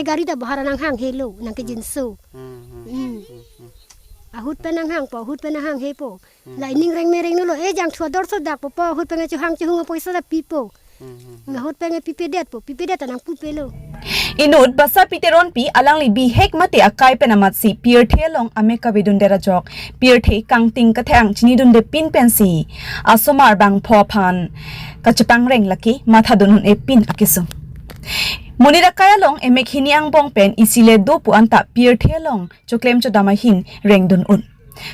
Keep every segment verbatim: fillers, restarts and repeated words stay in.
gari ta bahar nanghang helo, nangkejinso. Hmm, hmm, Hmm. hmm, hmm, hmm. Ahut pen nanghangpo, ahut pen nanghanghepo. Hmm. La ining reng mereng nolo, eh, jangthu ador so dakpo po, ahut pen chuhang chuhung apoisa ta pipo. Hmm, hmm, hmm. Ahut pen pipedetpo, pipedet ta nangpupelo. Inut Basapi Teronpi alangli bihek mate akai pen amatsi pirthe along amek kavedundet ajok, pirthe kangting kathang chinidunde pin pensi asomar bangpho aphan kachepangreng lake mathadun un-e pin akesung. Monit akai along emek hini angbong pen isi le do pu anta pirthe along choklem chodam ahin rengdun un.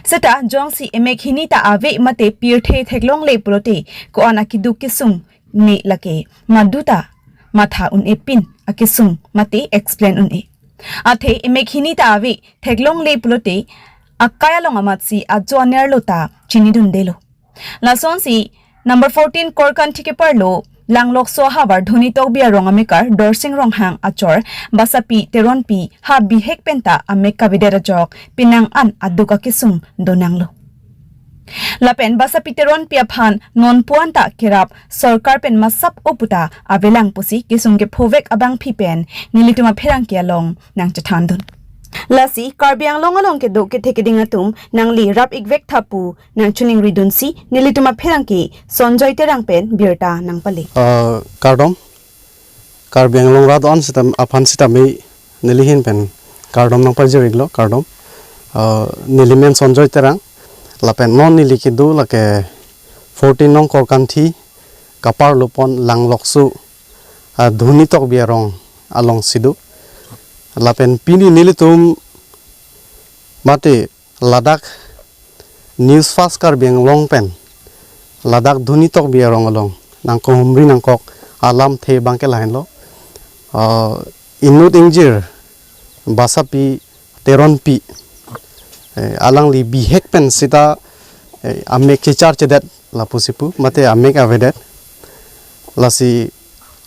Seta jongsi emek hini ta ave mate pirthe theklongle pulote ko-an akeduk kesung ne lake maduta matha un-e pin akesung mate explain un-e. Athe emek hini ta ave theklongle pulote akai along amatsi ajo anerlo ta chinidundelo. Lasonsi number fourteen Korkanthi keparlo Langlokso ahavar Dhoni Tokbi arong amekar Dorsing Ronghang achor Basapi Teronpi ha bihek penta amek kavedet ajok penang an aduk akesung donanglo. Lapen Basapi Teronpi aphan non puan ta kerap sorkar pen masap oputa avelang pusi kesung kephovek abangpi pen nelitum apherangke along nangchethandun. Lasi Karbi Anglong along kedo kethe keding atum nangli rap-ikvek tha pu nangchiningridunsi nelitum apherangke Sonjoy Terang pen birta nangpale. Ah, kardom. Karbi Anglong rat do-an sita aphan sitame neli ahin pen kardom nangpajir-iklo, kardom. Ah, neli men Sonjoy Terang. Lapen non neli kedo lake fourteen nong Korkanthi kaparlo pon Langlokso, ah, Dhoni Tokbi arong alongsi do. Lapen pini nelitum mate ladak News Fast Karbi Anglong pen ladak Dhoni Tokbi arong along nangkehumri nangkok alamthe abangke lahenlo. Ah, inut ingjir Basapi Teronpi, eh, alangli bihek pen sita, eh, amek kecharchedet lapusi pu, mate amek avedet. Lasi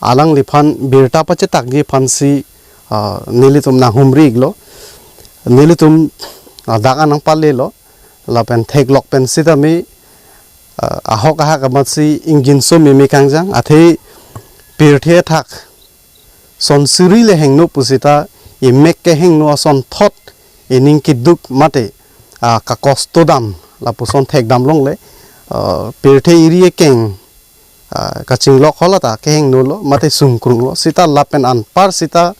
alangliphan birta pachetakji aphansi, ah, nelitum nanghumri-iklo. Nelitum, ah, dak an nangpalelo. Lapen theklok pen sitame, ah, ahok ahak amatsi ingjinso meme kangjang. Athe pirthe athak sonsiri le hingno pusita emek kehingno asonthot ening keduk mate, ah, kakosto dam lapuson thekdam longle, ah, pirthe eri ekeng, ah, kachinglok hala ta kehingnolo mate sungkrunglo sita lapen anpar sita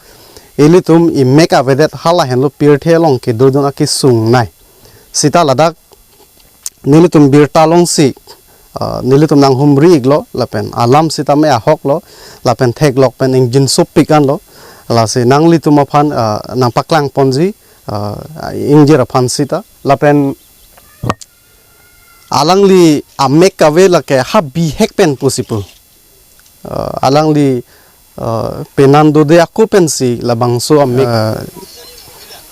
ilitum emek avedet hala henlo pirthe along kedodun akesung nei. Sita ladak nelitum birta alongsi, ah, nelitum nanghumri-iklo, lapen alam sitame ahoklo, lapen theklok pen ingjinso pik anlo, lasi nanglitum aphan, ah, nangpaklang ponji, ah, ingjir aphan sita, lapen alangli amek kave lake ha bihek pen pusi pu. Ah, alangli, ah, penan dode ako pensi labangso amek, ah,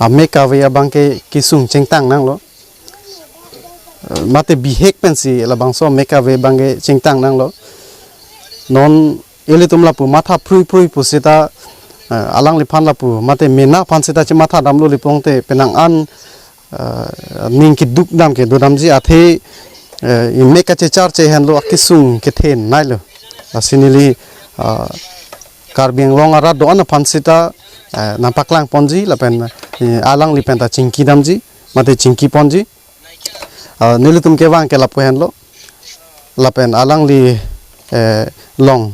amek kave abangke kesung chingtang nanglo. Ah, mate bihek pensi labangso amek kave abangke chingtang nanglo. Non ilitum lapu matha phrui phrui pusita, ah, alangliphan lapu mate mena aphan sita chematha damlo lipongte penang an, ah, ning keduk dam kedodamji athe, eh, emek kachecharche henlo akesung kethe neilo. Lasi neli, ah, Karbi Anglong arat do-an aphan sita, eh, nangpaklang ponji lapen, eh, alangli penta chingki damji mate chingki ponji. Ah, nelitum kevang ke lapu henlo. Lapen alangli, eh, long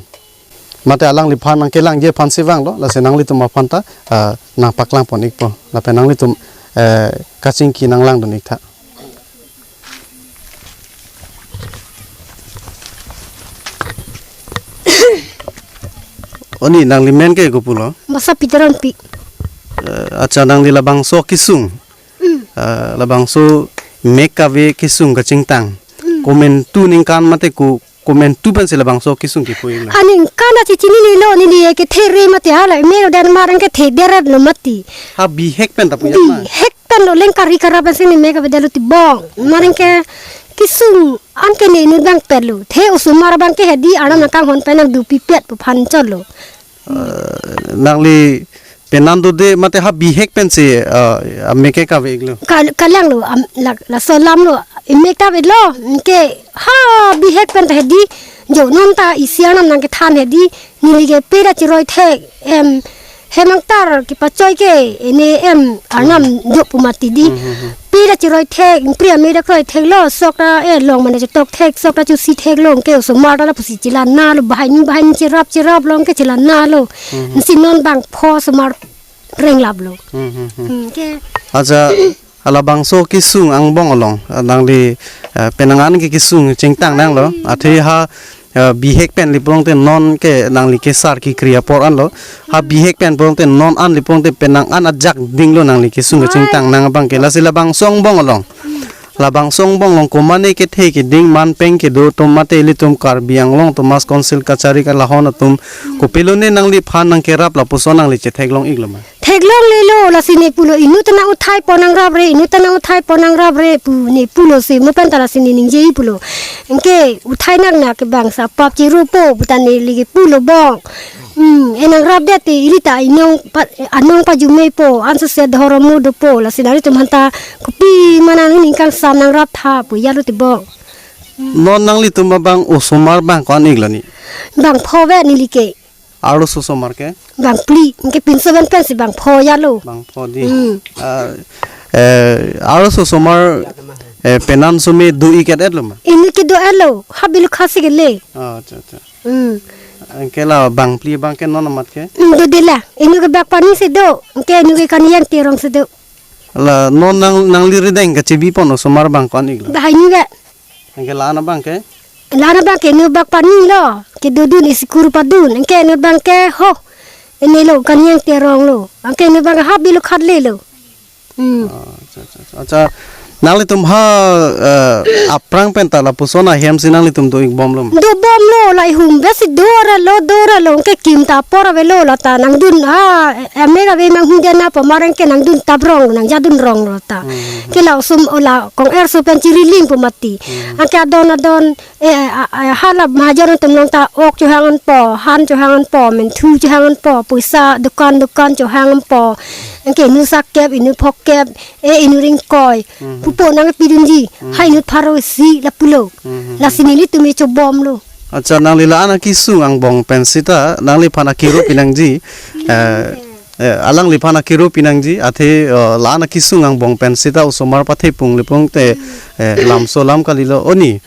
mate alangliphan nangkelangji aphansi vanglo, lasi nanglitum aphanta, ah, nangpaklang pon-ikpo. Lapen nanglitum, eh, kachingki nanglangdun-iktha. Oni, nangli men ke kopulo? Basapi Teronpi. Eh, acha, nangli labangso kesung. Hmm. Eh, labangso mek kave kesung kachingtang. Hmm. Komantu ningkan mate ko, komantu pensi labangso kesung kepu-iklo? Aningkan ta chichinilelo, neli kethere mate hala, emek avedet mar an kethe deret lo mati. Ha bihek pen ta pu ya ma? Bihek pen lo, leng kari kara pensi ne mek avedetlo tibong. Mar an ke kesung an ke ne inut abang petlo. The osomar abangke hedi arnam nangkanghon pen nangdopipet pu aphan chotlo. Eh, nangli penan dode mate ha bihek pensi, eh, amek ke kave-iklo? Ka-, kalanglo, am, la, laso alamlo, emek ta avelo, ke ha bihek pen ta hedi, jo non ta isi arnam nangkethan hedi, neli ke pera chiroi thek, em, Hem angtar kepachoi ke ene em arnam, hmm, do pu mati di. Hmm, hmm, hmm. Pi ta chiroi thek, pri ame ta kroi theklo, sok ta, eh, long mane chetok thek, sok ta chusi theklong ke osomar ta lapusi chelanlo, bahai ni bahai ni cherap cheraplo ke chelanlo. Hmm, hmm. Ansi non bangpho osomar renglaplo. Hmm, hmm, hmm. Hmm, ke. Acha, halabangso kesung angbong along, eh, nangli, eh, penang an ke kesung chingtang nanglo. Athe ha, eh, bihek pen li pulote non ke nangli kesar kekri apor anlo. Ha bihek pen pulote non an li pulote penang an ajak dinglo nangli kesung kechingtang nang abang ke. Lasi labangso angbong along, labangso angbong along komane kethe keding manpeng kedo atum mate ilitum Karbi Anglong Autonomous Council kachari kalahon atum kopilone nangliphan nangkerap lapuson nangli chetheklong iklo ma? Theklonglelo, lasi ne pulo, inut ta nang uthai pon nangrapre, inut ta nang uthai pon nangrapre pu ne pulo si, mo pen ta lasi ne ningje pulo. Anke uthai nang na kebang sa pap chirupo, pu ta neli kepulo bong. Hmm, e nangrapdet te ili ta inong pa, anong pajummepo, anso se dhorom mo dopo, lasi nangtum aphanta kopi ma nangning kangsam nangrap tha pu yalo te bong. Non nanglitum abang osomar bang ko-an iklo ni? Bangpho vet neli ke. Arloso osomar ke? Bangphli, anke pinso pen pensi bangpho yalo. Bangpho di. Hmm. Ah, eh, arloso osomar, eh, penan sumi do-ik et-etlo ma? Inut ke do-etlo, ha bilu khasi kele. Oh, acha, acha. Hmm. Anke la bangphli abang ke non amat ke? Hmm, dode la, inut ke Bakpani si do, anke inut ke Kanyang Terong si do. La non nang, nangli rideng kachebi pon osomar bang ko-an iklo? Bahai ni vet. Anke la-an abang ke? La-an abang ke inut Bakpani lo, kedodun school padun. Anke inut abang ke ho, inelo Kanyang Terong lo. Anke inut abang ha bilu khat lelo. Hmm. Oh, acha, acha, acha. Acha, nanglitum ha, eh, aphrang pen ta lapuson ahem si nanglitum do-ik bomlo ma? Do bomlo, lahai hum besi do ra lo, do ra lo, anke kim ta apor avelo la ta nangdun, ah, eh, mek ave manghudetna pu amar anke nangdun taprong, nangjadun rong lo ta. Hmm. Ke la osomar la kong-er so pen chiriling pu mati. Hmm. Anke adon adon, eh, a, a, hala mahajon atum along ta ok chohang anpo, han chohang anpo, menthu chohang anpo, poisa dukan dukan chohang anpo. Anke inut sak kep, inut phok kep, eh, inut ingkoi. Hmm. Pupo nangpidunji, hmm, ha inut pharo isi lapulo. Hmm. Lasi nelitum e chobomlo. Acha, nangli la-an akesung angbong pen sita, nangliphan akiro pinangji. Eh, eh, alangliphan akiro pinangji, athe, eh, la-an akesung angbong pen sita osomar pathepung le pulote, eh, lamso lam kalilo oni.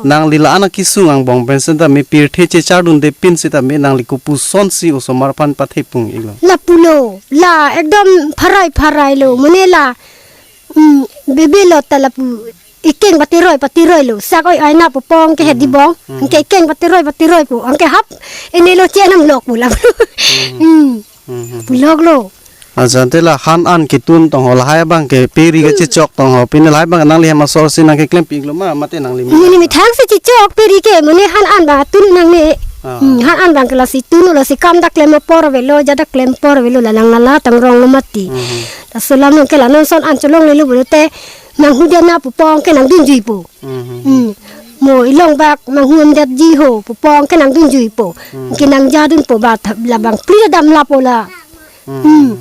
Nangli la-an akesung angbong pen sita me pirthe chechardunde pin sita me nangli kopuson si osomar aphan pathepung iklo? Lapulo, la ekdom pharai pharai lo, mane la, hmm, bebe lo ta lapu, ikeng patiroi patiroi lo, sak oi-ai na pu pong ke hedi bong. Hmm. Anke ikeng patiroi patiroi pu, anke hap, inelo chenam lok pu la. Hmm. Hmm. Hmm, hmm, hmm. Pulok lo. Acha, ante la han an ketun tong ho lahai abang ke peri kechechok tong ho, pine lahai abang nangli hem asor si nangkeklem pi iklo ma, mate nangli mi? Neli methang si chechok peri ke, mane han an abang tun nangne. Ah. Hmm, han an abang ke lasi tun lasi kam ta klem apor avelo, ja ta klem apor avelo, la nang nala tang rong lo mati. Hmm, hmm. Laso alam nang ke la non ason an cholonglelo pulote manghudetna pu pong ke nangdunjuipo. Hmm, hmm, hmm. Hmm. Mo ilong bak manghudetji ho pu pong ke nangdunjuipo. Hmm. Ke nangjadunpo ba tha-, labang phli damlappo la. Hmm. Hmm.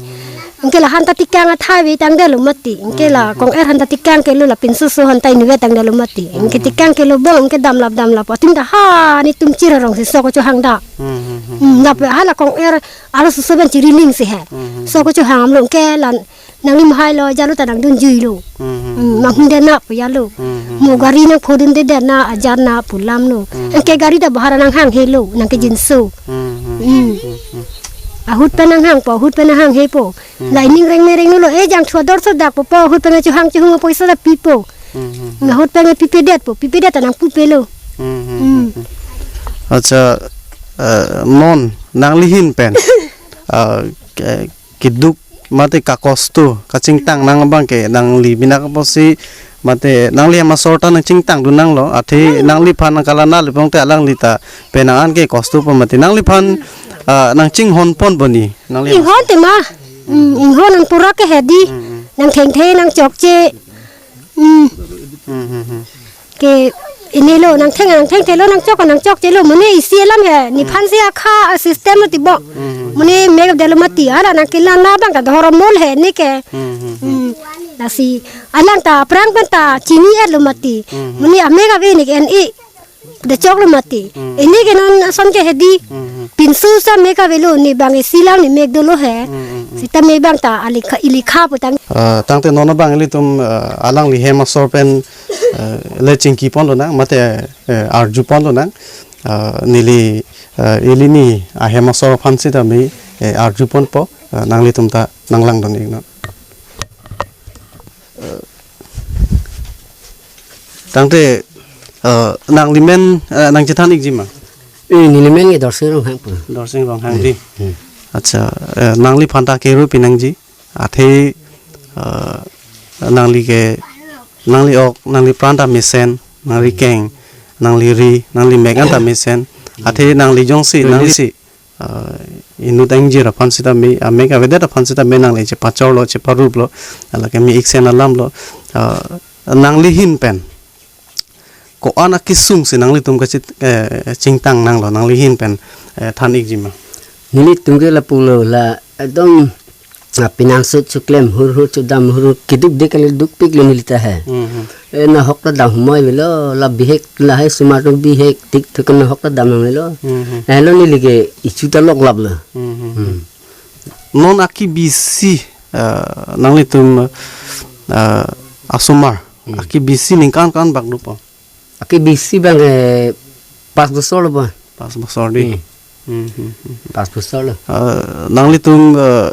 Anke la han ta tekang athai ave tangdetlo mati. Anke la, hmm, hmm, hmm, kong-er han ta tekang kelo, la pinso so han ta inut ave tangdetlo mati. Hmm. Anke tekang kelo bong, anke damlap damlap. Atum ta ha netum chirarong si sok chohang da. Hmm, hmm, hmm. Hmm, lapen hala kong-er arloso so pen chiriling si he. Hmm, hmm, hmm. Sok chohang amlo anke la nangli mahai lo, jalo ta nangdunjuilo. Hmm, hmm, hmm, hmm, hmm. Manghudetna pu yalo. Hmm, hmm, hmm. Mo gari nangphodundedetna, ajarna pu alam lo. Hmm. Anke gari ta bahar nanghanghelo, nangke, hmm, jinso. Hmm, hmm, hmm, hmm, hmm. Ahut pen nanghangpo, ahut pen nanghanghepo. Hmm. La ining reng mereng lo, eh, jangthu ador so dakpo, po ahut pen chohang chohung apoisa ta pipo. Hmm, hmm, hmm. Ahut pen pipedetpo, pipedet ta nangpupelo. Hmm, hmm, hmm, hmm, hmm. Acha, eh, non nangli ahin pen, eh, ke-, keduk mate kakosto kachingtang nang abang ke nangli binak apotsi mate nangli hem asor ta nangchingtang dun nanglo, athe, hmm, nangliphan nangkalang le pulote alangli ta penang an ke kosto pu mati. Nangliphan, ah, nangchinghon ponpo ni? Nangli hem asor inghon te ma. Hmm, inghon nang pura ke hedi. Hmm, hmm. Nangthengthe nangchokche. Hmm. Hmm, hmm, hmm. Ke inelo nangtheng nangthengthelo, nangchok nangchokchelo, mane isi alam he, hmm, nephan si akha system lo tibok. Hmm. Mane mek detlo mati, ara nangkelang na abang ta dhorom mol he ne ke. Hmm, hmm, hmm. Hmm. Lasi alang ta aphrang pen ta chini-etlo mati. Hmm, hmm. Mane amek ave ne ke en-i. Dechoklo mati. Hmm. Ini ke non ason ke hedi. Hmm, hmm. Pinso sa mek avelo, ne bang isi lang ne mek dolo he. Hmm, hmm, hmm. Sita me bang ta alikha, ilikha putang. Ah, tangte non abang ilitum, ah, alangli hem asor pen, ah, le chingki ponlonang, mate, eh, arju ponlonang. Ah, neli, ah, ili ni ahem asor aphan sitame, eh, arju ponpo, ah, nanglitum ta nanglangdun iknon. Tangte, eh, nanglimen, eh, nangchethan ikji ma? Eh, nelimen ke Dorsing Ronghang pu. Dorsing Ronghang di. Hmm. Acha, eh, nangliphan ta keru pinangji. Athe, eh, nangli ke, nangli ok, nangli pran ta mesen, nangli keng, nangli ri, nangli mek an ta mesen. Athe nangli jongsi, nangli si, ah, inut angjir aphan sitame, amek avedet aphan sitame nangli chepachorlo, cheparuplo, lake me-iksen alamlo, ah, nangli ahin pen ko-an akesung si nanglitum kachit, eh, chingtang nanglo, nangli ahin pen, eh, than ikji ma? Nelitum ke lapulo la, ekdom, ah, pinangso chuklem hur hur chudam hur hur keduk de kali dukpiklo neli ta he. Hmm, hmm. Eh, nahok ta dam humoi avelo, la bihek lahai osomar atum bihek tik thuk nahok ta dam nang avelo. Hmm, hmm. Eh, lo neli ke ichu ta loklaplo. Hmm, hmm, hmm. Hmm. Non akebisi, eh, nanglitum, eh, asomar. Hmm. Akebisi ningkan ko-an bak dopo? Akebisi bang, eh, pas bosor lo po. Pas bosor di. Hmm. Hmm, hmm, hmm, hmm. Pas bosor lo. Eh, nanglitum, eh,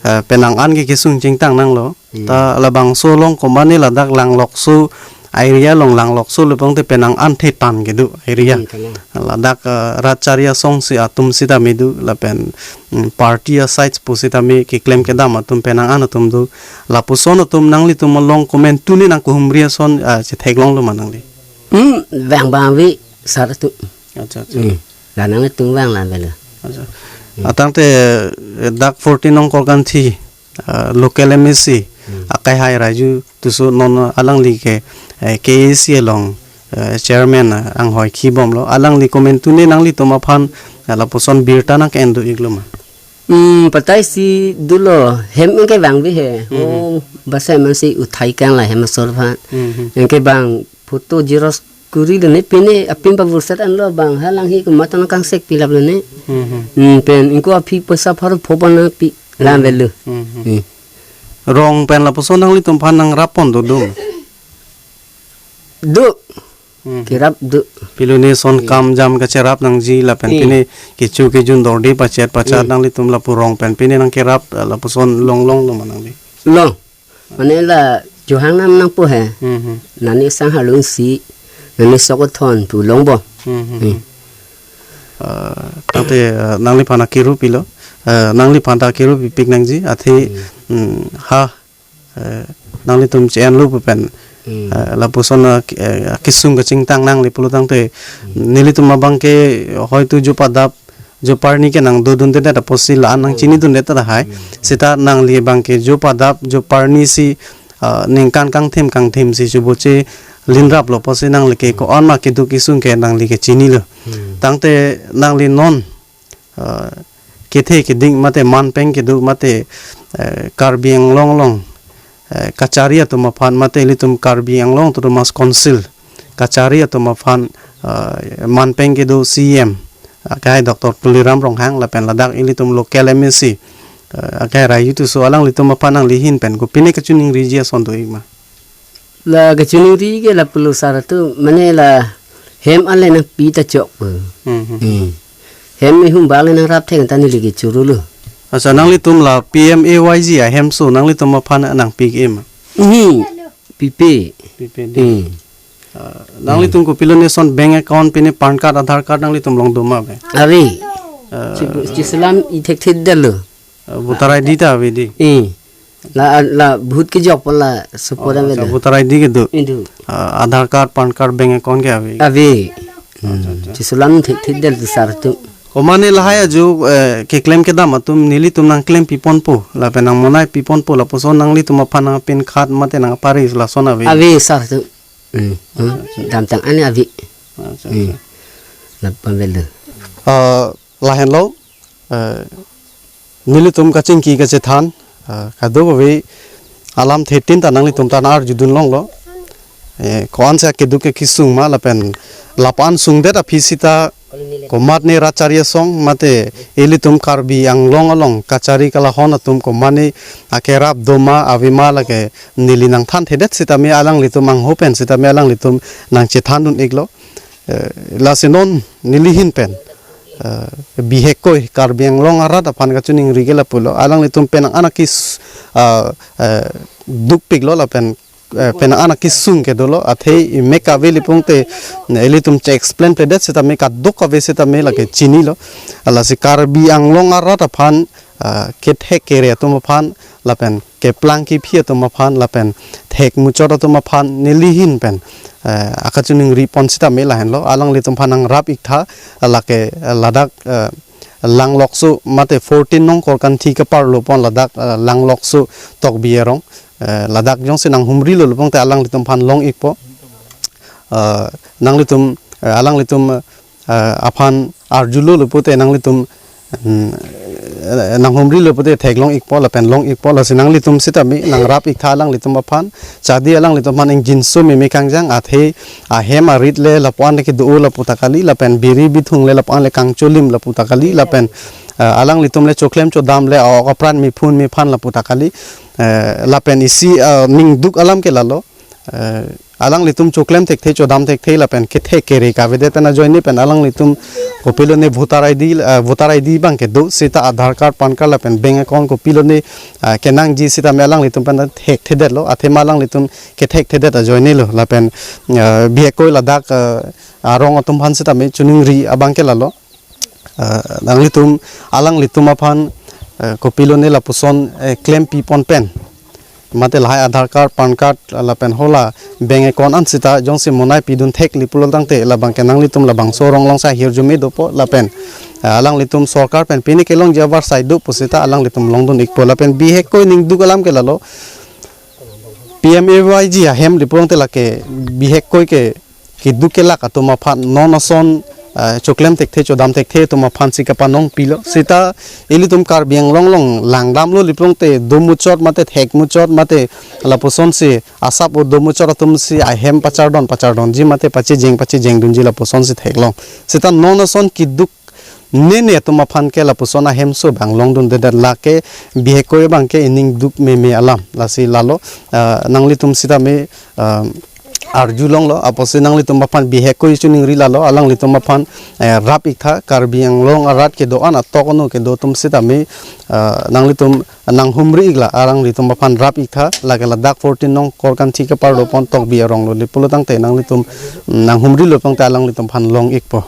eh, penang an ke kesung chingtang nanglo. Hmm. Ta labangso along komane ladak Langlokso area along, Langlokso le pangte penang an thetan kedo area. Hmm, kalang. Ladak, eh, rat chari asong si atum sitame do lapen, mm, party a-sites pu sitame keklem kedam atum penang an atum do. Lapuson atum nanglitum along komantu ne nangkehumri ason, ah, chetheklonglo ma nangli? Hmm, vang bang ave sar atum. Acha, acha. Hmm. La nanglitum vang la avelo. Acha. Hmm. Atangte, eh, dak fourteen nong Korkanthi, ah, local M A C, hmm, akai hai Raju Tisso non alangli ke, eh, K A C along, eh, chairman, ah, anghoi khibomlo. Alangli komantu ne nanglitum aphan, ah, lapuson birta nangke-en do iklo ma? Hmm, patai si dolo, hem anke vang ave he. Hmm. Oh, basa man si uthai kang la hem asor aphan. Hmm. Anke bang photo xerox kuri lo ne pine apin pa burset anlo bang halanghi komat nangkangsek pilap lo ne. Hmm. Hmm, pen ingko aphi poisa pharo pho pa nangpi. Lam, hmm, avelo. Hmm. Hmm. Rong pen lapuson nanglitum aphan nangrap pon do dum? Do. Hmm. Kerap do. Pilo ne son, hmm, kam jam kacherap nangji lapen, hmm, pine kecho kejun dorde pachet pachat, hmm, nanglitum lapu rong pen pine nangkerap, eh, lapuson longlonglo ma nangli? Long. Mane la Johang nam nangpo he. Hmm, hmm. Nani sang halun si, nani sok thon pu longpo. Hmm, hmm, hmm. Hmm. Eh, tangte, eh, nangliphan akeru pilo, eh, nangliphan ta akeru pipik nangji, athe, hmm, hmm, ha, eh, nanglitum che-enlo pu pen, hmm, eh, lapuson a, eh, akesung kachingtang nangli pulo tangte, hmm, nelitum abang ke hoitu jo padap, jo parni ke nangdodundedet apotsi la-an nangchinidundet tahai. Hmm. Seta nangli abang ke jo padap, jo parni si, ah, ningkan kangthim kangthim si chuboche linraplo apotsi nangli ke, hmm, ko-an ma keduk kesung ke nangli ke chinilo. Hmm. Tangte nangli non, ah, kethe keding mate manpeng kedo mate, eh, Karbi Anglong along, eh, kachari atum aphan mate ilitum Karbi Anglong Autonomous Council kachari atum aphan, eh, manpeng kedo C E M, eh, akai Doctor Tuliram Ronghang lapen ladak ilitum local M A C, eh, akai Raju Tisso alanglitum aphan nangli ahin pen kopine kachiningriji ason do ik ma? La kachiningri ke lapulo sar atum, mane la hem ale nangpi ta chok pu. Hmm, hmm. Hmm. Hem ihum bak le nangrap thek ta neli ke churu lo. Acha, nanglitum la P M A Y G ahemso nanglitum aphan nangpi ke ma? Hmm. Pipe. Pipe di. Hmm. Ah, nanglitum, hmm, kopilo ne son bank account pine PAN card, Aadhaar card nanglitum along do ma ave? Ave. Ah. Chi-, chiselam ithekthedetlo. Ah, voter I D ta ave di. Eh. La, la vote kejok pu la support, oh, ave acha, la. Voter I D kedo. Idu. Ah, Aadhaar card, PAN card, bank account ke ave? Ave. Acha, acha. Hmm. Chiselam thekthedetlo sar atum. Komane lahai ajo, eh, keklem kedam atum nelitum nangklem piponpo, lapen nangmonai piponpo, lapuson nanglitum aphan nangpinkhat mate nangpari lason ave? Ave sar atum. Hmm. Hmm. Damtang ane ave. Acha, hmm, acha. Lapu avelo. Ah, lahenlo, eh, nelitum kachingki kachethan, eh, kadokave alamthe tin ta nanglitum ta nang-arjudun longlo. eh, ko-an si akeduk akesung ma lapen lapu-an sungdet aphi sita komatne rat chari asong mate ilitum Karbi Anglong along kachari kalahon atum komatne akerap doma avema lake neli nangthanthedet sitame alanglitum angho pen sitame alanglitum nangchethandun iklo. Eh, lasi non neli hin pen, eh, bihek koi Karbi Anglong arat aphan kachiningri ke lapulo, alanglitum penang an akes-, ah, eh, dukpiklo lapen, eh, penang an akesung ke dolo, athe imek kave lipung te, eh, ilitum che-explain pledet sitame kadokave sitame lake chinilo. Lasi Karbi Anglong arat aphan, ah, kethek kere atum aphan lapen keplang kephi atum aphan lapen thek muchot atum aphan neli hin pen, eh, akachiningri pon sitame lahenlo, alanglitum aphan nangrap iktha, lake, eh, ladak, eh, Langlokso mate fourteen nong Korkanthi keparlo pon ladak, eh, Langlokso Tokbi arong, eh, ladak jongsi nanghumrilo lipung te alanglitum aphan long ikpo. Eh, nanglitum, eh, alanglitum, eh, aphan arjulo lapu te nanglitum, mm, eh, nanghumrilo lapu te theklong ikpo lapen long ikpo, lasi nanglitum sitame nangrap iktha alanglitum aphan, chadi alanglitum aphan ingjinso meme kangjang, athe ahem arit le lapu-an le kedo lapu ta kali lapen biri bithung le lapu-an le kangcholim lapu ta kali lapen, eh, alanglitum le choklem chodam le a-ok apran mephun mephan lapu ta kali, eh, lapen isi, eh, ningduk alam ke lalo. Eh, alanglitum choklem thekthe chodam thekthe lapen kethek kere kavedet pen ajoine pen alanglitum kopilone voter I D, eh, voter I D abang kedo sita Aadhaar card, PAN card lapen bank account kopilone, eh, kenangji sitame alanglitum pen thekthedetlo, athema alanglitum kethekthedet ajoinelo lapen, eh, bihek koi ladak, eh, arong atum aphan sitame chiningri abang ke lalo. Eh, nanglitum, alanglitum aphan, eh, kopilone lapuson, eh, klempi pon pen mate lahai Aadhaar card, PAN card, lapen hala bank account an sita jongsi monai pidun thekli pulo tangte labang ke nanglitum labangso arong along sa hirjume dopo lapen, eh, alanglitum sorkar pen pini kelongji abar sai do pusita alanglitum longdun ikpo lapen bihek koi ningduk alam ke lalo. P M A Y G ahem lipung te lake bihek koi ke keduk kelak atum aphan non ason, eh, choklem thekthe chodam thekthe atum aphan si kapanong pilo. Sita ilitum Karbi Anglong along langdamlo lipung te do muchot mate thek muchot mate lapuson si asap o do muchot atum si ahem pachardon pachardonji mate pachejeng pachejengdunji lapuson si theklong. Sita non ason keduk nene atum aphan ke lapuson ahemso abang longdundedet, lake bihek koi abang ke iningduk meme alam. Lasi lalo, ah, nanglitum sitame, ah, arjulonglo, apotsi nanglitum aphan bihek koi chiningri lalo, alanglitum aphan, eh, rap iktha, Karbi Anglong arat kedo-an atok anu kedo atum sitame, ah, nanglitum nanghumri ikla, alanglitum aphan rap iktha, lake ladak fourteen nong Korkanthi keparlo pon Tokbi aronglo, lapulo tangte nanglitum, mm, nanghumrilo tangte alanglitum aphan long ikpo.